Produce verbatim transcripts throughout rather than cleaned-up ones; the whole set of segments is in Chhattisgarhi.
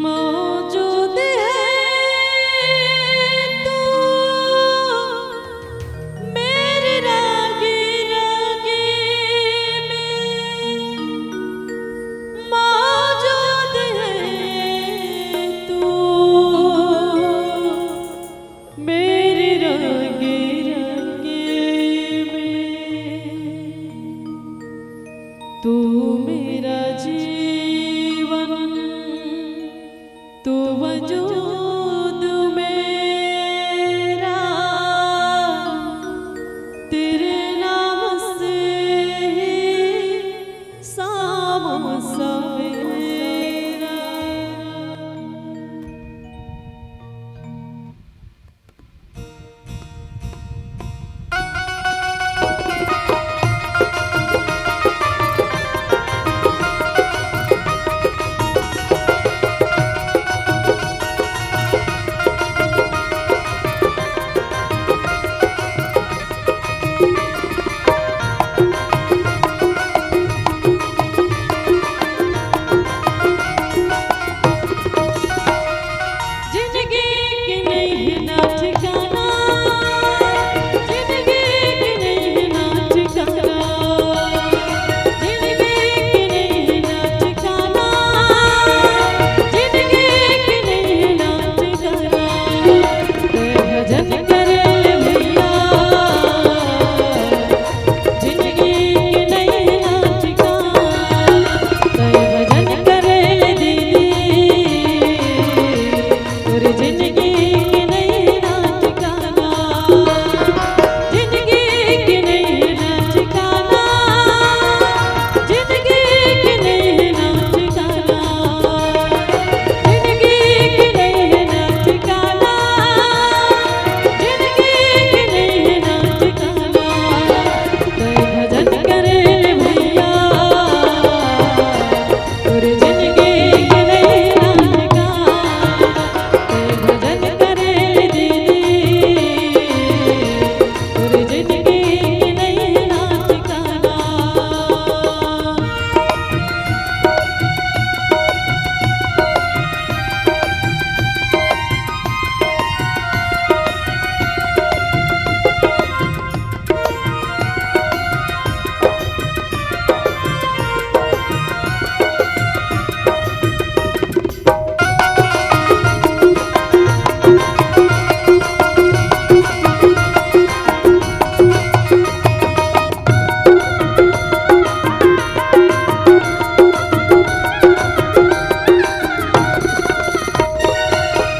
मौजूद है तू मेरे रागे रागे में, मौजूद है तू मेरे रागे रागे में। तू मेरा जीवन, तू वजूद मेरा, तेरे नाम से ही सामा सवेरा। जिंदगी के नहीं है ना ठिकाना, जिंदगी के नहीं है ना ठिकाना, जिंदगी के नहीं है ना ठिकाना, जिंदगी के नहीं है ना ठिकाना। कोई भजन कर ले भैया, जिंदगी के नहीं है ना ठिकाना। कोई भजन कर ले दीदी, तोर जिंदगी के नहीं ना ठिकाना, जिंदगी के नहीं ना ठिकाना, जिंदगी के नहीं ना ठिकाना, जिंदगी के नहीं ना ठिकाना, जिंदगी के नहीं ना ठिकाना। कोई भजन कर ले भैया, तोर जिंदगी के नहीं ना ठिकाना। कोई भजन कर ले दीदी, तोर जिंदगी के नहीं ना ठिकाना।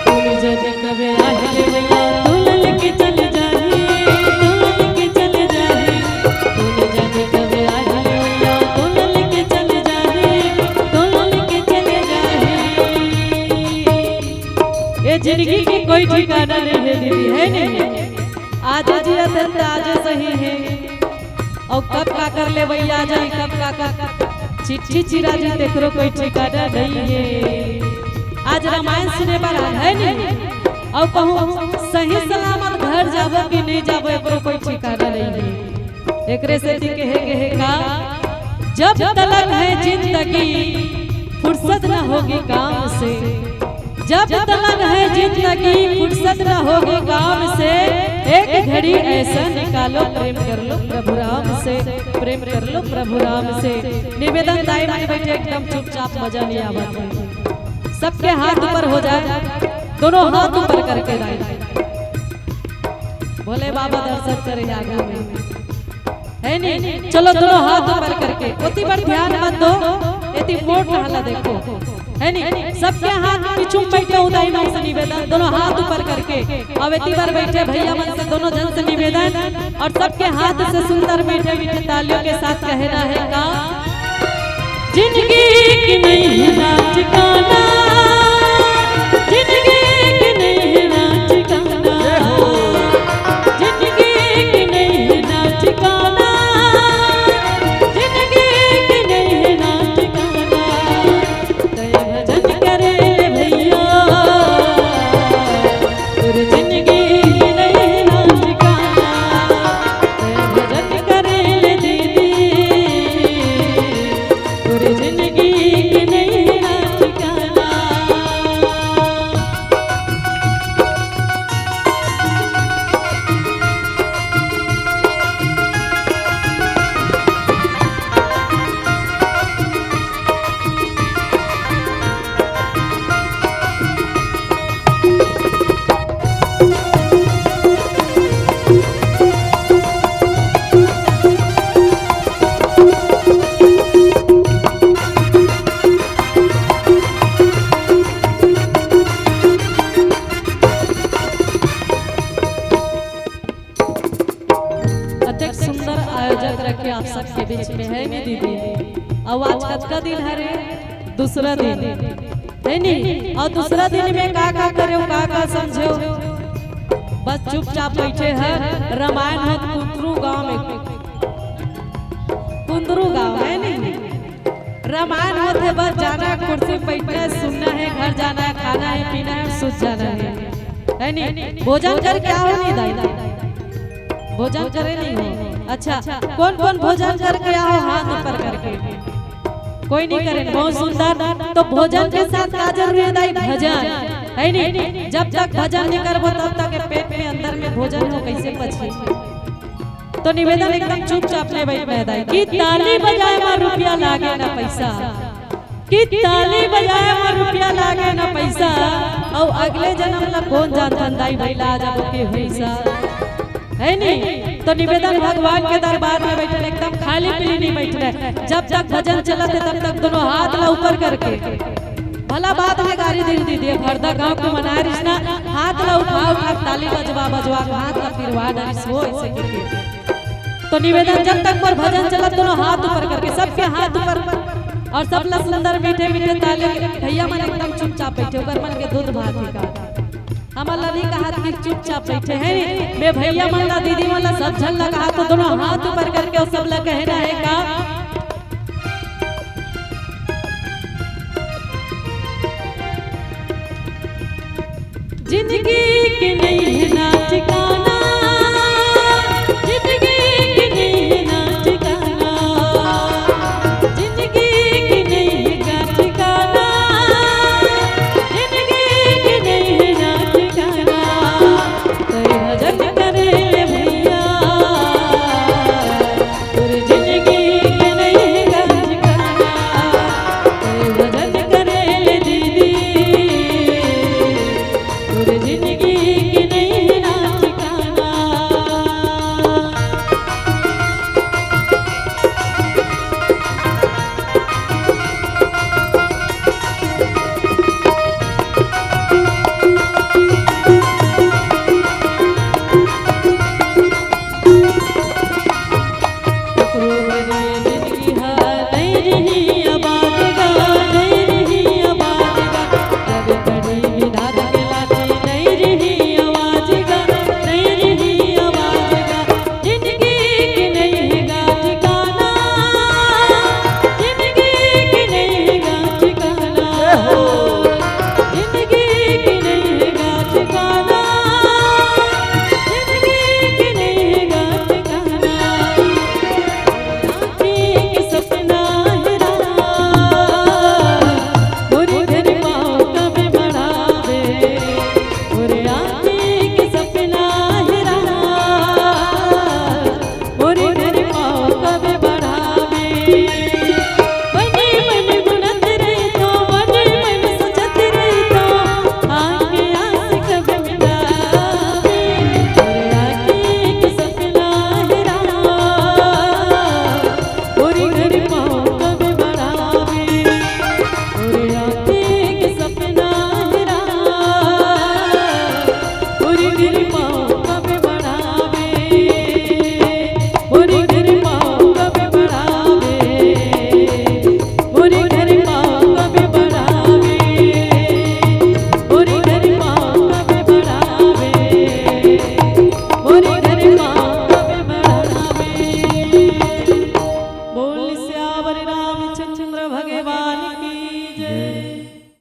तोल जग कबे आए रे भैया, तोल लेके चल जाही, तोल लेके चल जाही। तोल जग कबे आए रे भैया, तोल लेके चल जाही, तोल लेके चल जाही। ये जिंदगी के कोई ठिकाना नहीं है दीदी, है नहीं? आजे जियत हन त आजे सही हे, अउ कब काकर लेवइया जाही, कब काकर चिट्ठी चिरा जाही, तेकरो कोई ठिकाना नइ हे। आज रामायण सुने बर आए हन, अउ कहूँ सही सलामत घर जाबो कि नइ जाबो, एकरो कोई ठिकाना नइ हे। एकरे सेती कहे गे हे का, जब तलक है जिंदगी फुर्सत न होगी काम से, जब तलक है जिंदगी फुर्सत न होगी काम से, एक घड़ी ऐसा निकालो प्रेम कर लो प्रभु राम से, प्रेम कर लो प्रभु राम से। निवेदन दाई मन बइठे एकदम चुपचाप, मजा नइ आवत हे। सबके हाथ ऊपर हो जाए, दोनों हाथ ऊपर करके दाई। भोले बाबा दर्शन करे आगे में। हे नी? चलो दोनों हाथ ऊपर करके, ओती बर ध्यान मत दो, एती मोर डहर ला देखो। हे नी? सबके हाथ पीछू में बइठे दाई मन से निवेदन, दोनों हाथ ऊपर करके। अउ एती बर बइठे भइया मन से दोनों झन से निवेदन, अउ सबके हाथ से सुंदर मीठे मीठे तालियों के साथ कहना हे का? जिंदगी के नहीं है ना ठिकाना, जिंदगी के नहीं है ना ठिकाना, जिंदगी के नहीं है ना ठिकाना, जिंदगी के नहीं है ना ठिकाना। तय भजन करे भइया, तोर जिंदगी के नहीं है ना में, है नी दीदी? अउ आज कतका दिन हरे? दूसरा दिन, है नी? अउ दूसरा दिन में का का करेव, का का समझेव? बस चुपचाप बइठे हव। रामायण होत कुंदरू गांव में, कुंदरू गांव, है नी? रामायण होत हे, बस जाना हे, कुर्सी में बइठना हे, सुनना हे, घर जाना हे, खाना हे, पीना हे, सुत जाना हे, है नी? भोजन करके आए हो नी दाई? भोजन करे नहीं हो? अच्छा, कौन कौन भोजन करके आए हो, हाथ ऊपर करके? कोई नहीं करे, बहुत सुंदर। तो भोजन के साथ का जरूरी हे दाई? भजन, है नी? जब तक भजन नहीं करबो, तब तक ये पेट में, अंदर में भोजन हो कैसे पची? तो निवेदन, एकदम चुपचाप ले बइठना हे दाई, कि ताली बजाए मा रुपया लागे ना पैसा, कि ताली बजाए मा रुपया लागे ना पैसा, अउ अगले जनम ला कोन जानथन दाई, भइला जाबो के होइसा, है नी? तो निवेदन, भगवान के दरबार में बइठे, एकदम खाली पीली नहीं बइठना हे। जब तक भजन चलत हे, तब तक दोनों हाथ ला ऊपर करके, भला बात में गारी दे दी दीदी, हरदा गांव के मनाए रिहिस ना, हाथ ला उठा उठा, ताली बजवा बजवा, हाथ ला पिरवा डारिस हो, ऐसे करके। तो निवेदन, जब तक मोर भजन चलत, दोनों हाथ ऊपर करके, सबके हाथ ऊपर, अउ सब ला सुंदर मीठे मीठे ताली। भइया मन एकदम चुपचाप बइठे, ओकर मन के दूध भात हे का? हमन ला नहीं कहा कि चुपचाप बइठे हे, मैं भइया मन ला, दीदी मन ला, सब झन ला कहा, तो दोनों हाथ ऊपर करके अउ सब ला कहना हे का? जिंदगी के नहीं हे ना ठिकाना, जिंदगी के नहीं हे ना ठिकाना, जिंदगी के नहीं हे का ठिकाना, जिंदगी के नहीं हे ना ठिकाना। तोर भजन करे ले भइया, तोर जिंदगी के नहीं हे का ठिकाना। तोर भजन करे ले दीदी, तोर जिंदगी